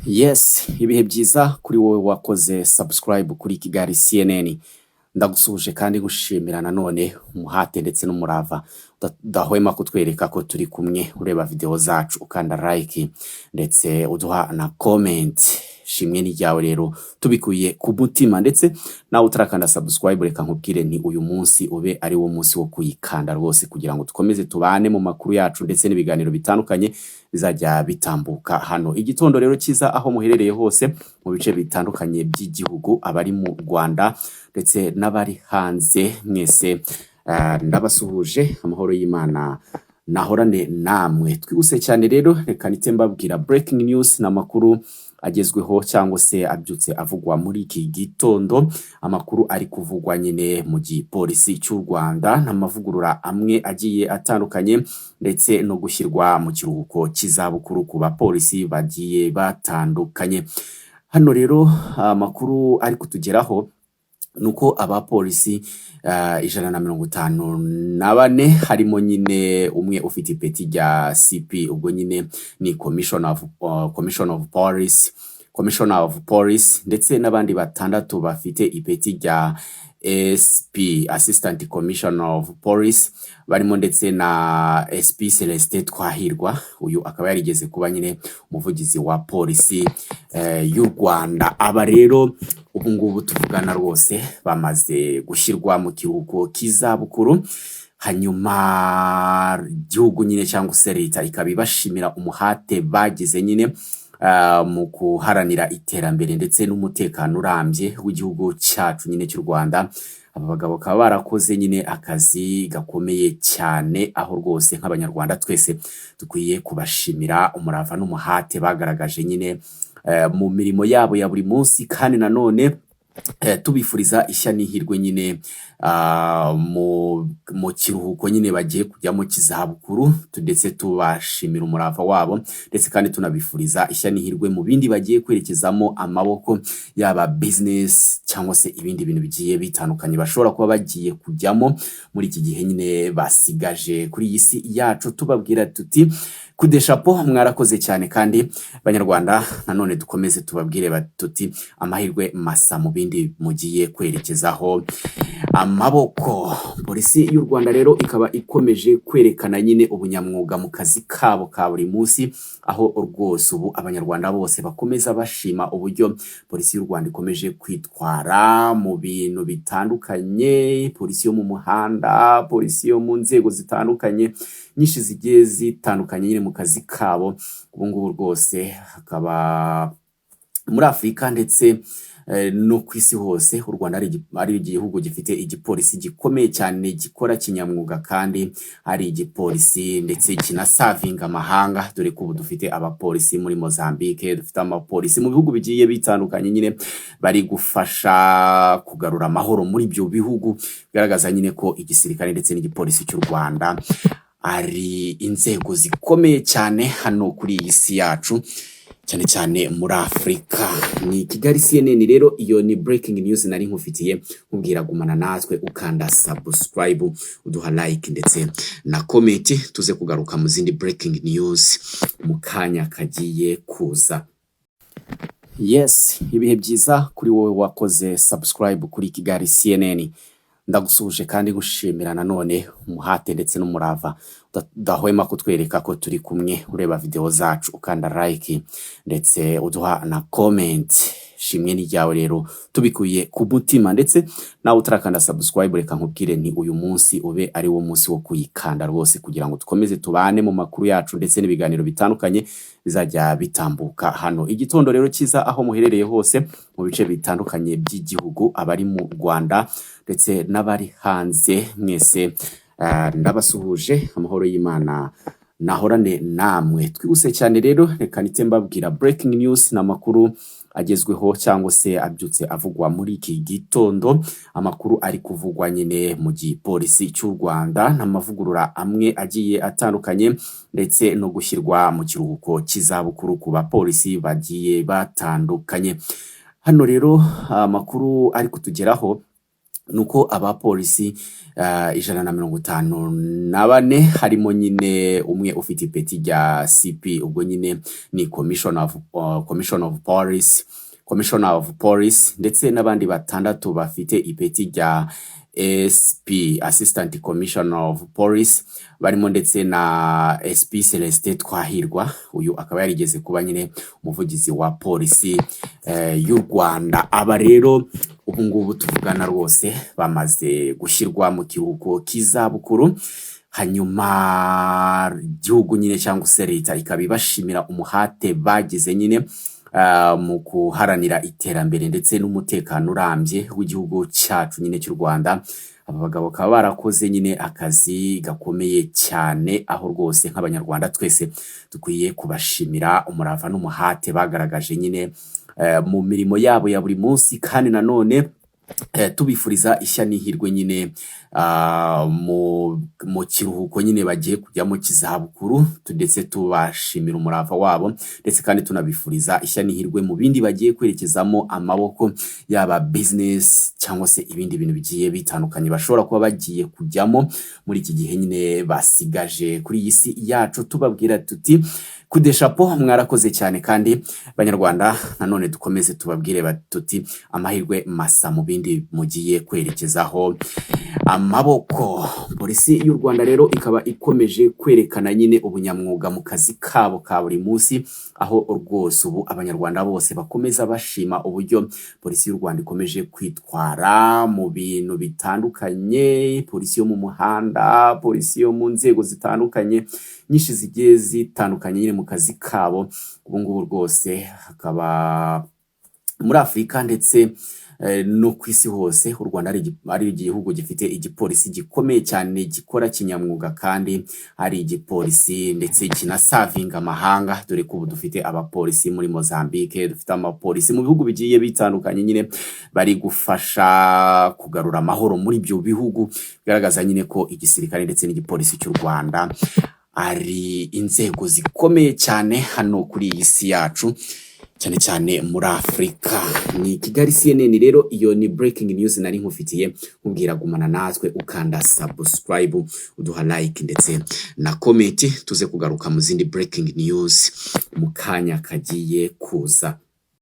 Yes, ibihe byiza kuri wowe wakoze subscribe kuri Kigali CNN. Ndagusuhuje kandi gushimira nanone umuhate ndetse n'umurava udahwema kutwereka ko turi kumwe, ureba video zacu, ukanda like ndetse uduha na comment. Shimwe ni ryawe rero tubikuye ku mutima. Ndetse nawe utarakanda subscribe, reka nkubwire ni uyu munsi ube ari wo munsi wo kuyikanda rwose, kugira ngo dukomeze tubane mu makuru yacu ndetse n'ibiganiro bitandukanye bizajya bitambuka hano. Igitondo rero cyiza aho muherereye hose mu bice bitandukanye by'igihugu, abari mu Rwanda ndetse n'abari hanze mwese, ndabasuhuje. Amahoro y'Imana nahorane namwe. Twihuse cyane rero, reka nite mbabwira breaking news, ni amakuru agezweho cyangwa se abyutse avugwa muri iki gitondo. Amakuru ari kuvugwa nyine mu gipolisi cy'u Rwanda n'amavugurura amwe agiye atandukanye, ndetse no gushyirwa mu kiruhuko cy'izabukuru ku bapolisi bagiye batandukanye. Hano rero amakuru ari kutugeraho nuko abapolisi 154, harimo nyine umwe ufite ipeti rya CP, ubwo nyine ni commissioner of police, ndetse n'abandi batandatu bafite ipeti rya SP, assistant commissioner of police, barimo ndetse na SP Celestin Twahirwa. Uyu akaba yarigeze kuba nyine umuvugizi wa polisi y'u Rwanda. Aba rero ubu ngubu tuvugana rwose bamaze gushyirwa mu kiruhuko cy'izabukuru. Hanyuma igihugu nyine cyangwa se leta ikaba ibashimira umuhate bagize nyine mu guharanira iterambere ndetse n'umutekano urambye w'igihugu cyacu nyine cy'u Rwanda. Aba bagabo bakaba barakoze nyine akazi gakomeye cyane, aho rwose nk'Abanyarwanda twese dukwiye kubashimira umurava n'umuhate bagaragaje nyine mu mirimo yabo ya buri munsi, kandi nanone tubifuriza ishya n'ihirwe nyine mu kiruhuko nyine bagiye kujyamo cy'izabukuru, ndetse tubashimira umurava wabo, ndetse kandi tunabifuriza ishya n'ihirwe mu bindi bagiye kwerekezamo amaboko, yaba business cyangwa se ibindi bintu bigiye bitandukanye bashobora kuba bagiye kujyamo muri iki gihe nyine basigaje kuri iyi si yacu. Tubabwira tuti kudeshapo, mwarakoze cyane. Kandi Banyarwanda nanone dukomeze tubabwire tuti amahirwe masa mu bindi mugiye kwerekezaho amaboko. Polisi y'u Rwanda rero ikaba ikomeje kwerekana nyine ubunyamwuga mu kazi kabo ka buri munsi, aho rwose ubu Abanyarwanda bose bakomeza bashima uburyo polisi y'u Rwanda ikomeje kwitwara mu bintu bitandukanye. Polisi yo mu muhanda, polisi yo mu nzego zitandukanye nyinshi zigiye zitandukanye nyine mu kazi kabo, ubu ngubu rwose hakaba muri Afurika ndetse no ku isi hose u Rwanda ari igihugu gifite igipolisi gikomeye cyane, gikora kinyamwuga, kandi ari igipolisi ndetse kinaservinga amahanga, dore ko ubu dufite abapolisi muri Mozambique, dufite abapolisi mu bihugu bigiye bitandukanye nyine bari gufasha kugarura amahoro muri ibyo bihugu, bigaragaza nyine ko igisirikare ndetse n'igipolisi cy'u Rwanda ari inzego zikomeye cyane hano kuri iyi si yacu, cyane cyane muri Afurika. Ni Kigali CNN rero, iyo ni breaking news nari nkufitiye, nkubwira gumana natwe ukanda subscribe, uduha like ndetse na comment, tuze kugaruka mu zindi breaking news mu kanya kagiye kuza. Yes, ibihe byiza kuri wowe wakoze subscribe kuri Kigali CNN. Ndagusuhuje kandi gushimira nanone umuhate ndetse n'umurava udahwema kutwereka ko turi kumwe, ureba video zacu, ukanda like ndetse uduha na comment. Shimwe ni ryawe rero tubikuye ku mutima. Ndetse nawe utarakanda subscribe, reka nkubwire ni uyu munsi ube ari wo munsi wo kuyikanda rwose, kugira ngo dukomeze tubane mu makuru yacu ndetse n'ibiganiro bitandukanye bizajya bitambuka hano. Igitondo rero cyiza aho muherereye hose mu bice bitandukanye by'igihugu, abari mu Rwanda ndetse n'abari hanze mwese, ndabasuhuje. Amahoro y'Imana nahorane namwe. Twihuse cyane rero, reka nite mbabwira breaking news, ni amakuru agezweho cyangwa se abyutse avugwa muri iki gitondo. Amakuru ari kuvugwa nyine mu gipolisi cy'u Rwanda n'amavugurura amwe agiye atandukanye, ndetse no gushyirwa mu kiruhuko cy'izabukuru ku bapolisi bagiye batandukanye. Hano rero amakuru ari kutugeraho Nuko abapolisi 154, harimo nyine umwe ufite ipeti rya CP, ubwo nyine ni commissioner of police, ndetse n'abandi batandatu bafite ipeti rya SP, assistant commissioner of police, barimo ndetse na SP Celestin Twahirwa. Uyu akaba yarigeze kuba nyine umuvugizi wa polisi y'u Rwanda. Aba rero ubu ngubu tuvugana rwose bamaze gushyirwa mu kiruhuko cy'izabukuru. Hanyuma igihugu nyine cyangwa se leta ikaba ibashimira umuhate bagize nyine mu guharanira iterambere ndetse n'umutekano urambye w'igihugu cyacu nyine cy'u Rwanda. Aba bagabo bakaba barakoze nyine akazi gakomeye cyane, aho rwose nk'Abanyarwanda twese dukwiye kubashimira umurava n'umuhate bagaragaje nyine mu mirimo yabo ya buri munsi, kandi nanone tubifuriza ishya n'ihirwe nyine mu kiruhuko nyine bagiye kujyamo cy'izabukuru, ndetse tubashimira umurava wabo, ndetse kandi tunabifuriza ishya n'ihirwe mu bindi bagiye kwerekezamo amaboko, yaba business cyangwa se ibindi bintu bigiye bitandukanye bashobora kuba bagiye kujyamo muri iki gihe nyine basigaje kuri iyi si yacu. Tubabwira tuti kudeshapo, mwarakoze cyane. Kandi Banyarwanda, nanone dukomeze tubabwire tuti amahirwe masa mu bindi mugiye kwerekezaho amaboko. Polisi y'u Rwanda rero ikaba ikomeje kwerekana nyine ubunyamwuga mu kazi kabo ka buri munsi, aho rwose ubu Abanyarwanda bose bakomeza bashima uburyo polisi y'u Rwanda ikomeje kwitwara mu bintu bitandukanye. Polisi yo mu muhanda, polisi yo mu nzego zitandukanye nyinshi zigiye zitandukanye nyine mu kazi kabo. Ubu ngubu rwose hakaba muri Afurika ndetse no ku isi hose u Rwanda ari igihugu gifite igipolisi gikomeye cyane, gikora kinyamwuga, kandi ari igipolisi ndetse kinaservinga amahanga, dore ko ubu dufite abapolisi muri Mozambique, dufite abapolisi mu bihugu bigiye bitandukanye nyine bari gufasha kugarura amahoro muri ibyo bihugu, bigaragaza nyine ko igisirikare ndetse n'igipolisi cy'u Rwanda ari inzego zikomeye cyane hano kuri iyi si yacu, cyane cyane muri Afurika. Ni Kigali CNN rero, iyo ni breaking news nari nkufitiye, nkubwira gumana natwe ukanda subscribe, uduha like ndetse na comment, tuze kugaruka mu zindi breaking news mu kanya kagiye kuza.